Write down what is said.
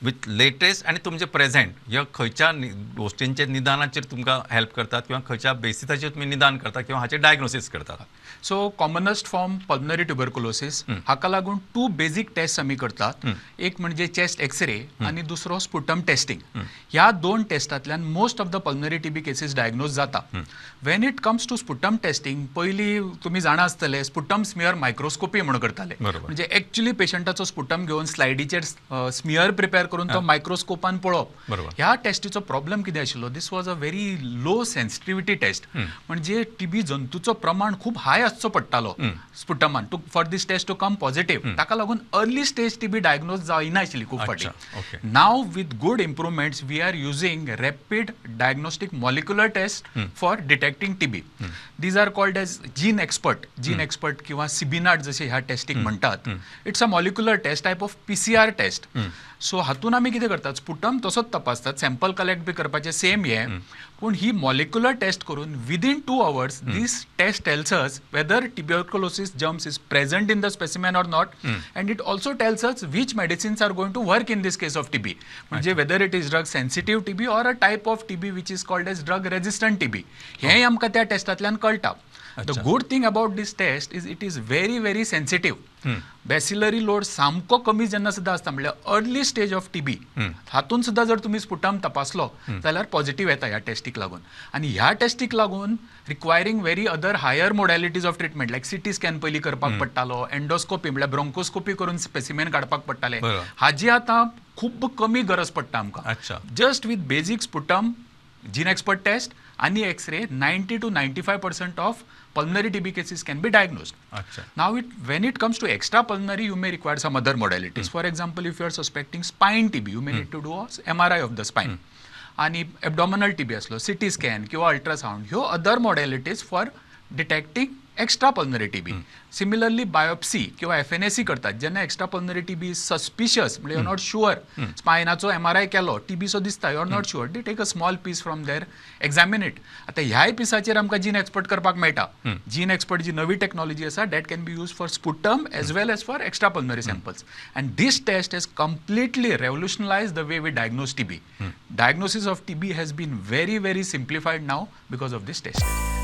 With latest आनी तुमचे present ह्या खंयच्या गोश्टींचे निदानाचेर तुमकां हेल्प करतात किंवा खंयच्या बेसिसाचेर तुमी निदान करता किंवा हाचें डायग्नोसीस करतात? So commonest form, pulmonary tuberculosis, हाका लागून टू बेजीक टेस्ट आमी करतात. एक म्हणजे चेस्ट एक्सरे आनी दुसरो स्पुटम टेस्टिंग. ह्या दोन टेस्टांतल्यान most of the pulmonary TB cases diagnose जाता. When it comes to sputum testing, पयलीं तुमी जाणा आसतले, स्पुटम स्मियर मायक्रोस्कोपी म्हणून करताले. म्हणजे एक्चुली पेशंटाचो स्पुटम घेवन स्लायडीचेर स्मियर प्रिपेर करून तो मायक्रोस्कोपान पळोवप. ह्या टेस्टीचो प्रॉब्लम कितें आशिल्लो, this was a very low sensitivity test. म्हणजे टीबी जंतूचो प्रमाण खूब हाय आसचो पडटालो स्पुटमान to for this test to come positive. ताका लागून अर्ली स्टेज टीबी डायग्नोज जायनाशिल्ली खूब फावटी. Now, with good improvements, we are using rapid diagnostic molecular test for detecting TB. These are called as GeneXpert. GeneXpert किंवा CBNAAT जसे ह्या टेस्टीक म्हणटात. It's a molecular test, type of PCR test. So हातून आमी कितें करतात, स्पुटम तसोच तपासतात, सॅम्पल कलेक्ट बी करपाचें सेम हे, पूण ही मॉलिक्युलर टेस्ट करून within 2 hours this test tells us whether tuberculosis germs is present in the specimen or not, and it also tells us which medicines are going to work in this case of TB, म्हणजे whether it is drug sensitive TB or a type of TB which is called as drug resistant TB, हेंय आमकां त्या टेस्टांतल्यान कळटा. The good thing about this test is it is very, very sensitive. Bacillary load सामको कमी जेन्ना सुद्दां आसता, म्हणल्यार अर्ली स्टेज ऑफ टीबी, हातून सुद्दां जर तुमी स्पुटम तपासलो जाल्यार पॉझिटीव येता ह्या टेस्टीक लागून. आनी ह्या टेस्टीक लागून requiring very other higher modalities of treatment, like CT scan पयलीं करपाक पडटालो, एन्डोस्कोपी म्हणल्यार ब्रोंकोस्कोपी करून स्पेसिमेन काडपाक पडटाले, हाजी आतां खूब कमी गरज पडटा आमकां. Just with basic sputum, GeneXpert test आनी X-ray, 90 to 95% of pulmonary TB cases can be diagnosed. Now, when it comes to extra pulmonary, you may require some other modalities. For example, if you are suspecting spine TB, you may need to do a MRI of the spine. आणि एबडॉमिनल TB असलो, CT scan किंवा ultrasound, ह्यो other modalities for detecting extra pulmonary TB. Similarly, biopsy किंवा FNAC करतात जेन्ना extra pulmonary TB suspicious, म्हणजे you not sure, स्पायनाचो MRI केलो, TB so दिसता, you are not sure, they take a small piece from there, examine it. आतां ह्याय पिसाचेर आमकां जीन एक्सपर्ट करपाक मेळटा. जीन एक्सपर्ट जी नवी टेक्नॉलॉजी आसा, that can be used for sputum as well as for extra pulmonary samples, and this test has completely revolutionized the way we diagnose TB. Diagnosis of TB has been very, very simplified now because of this test.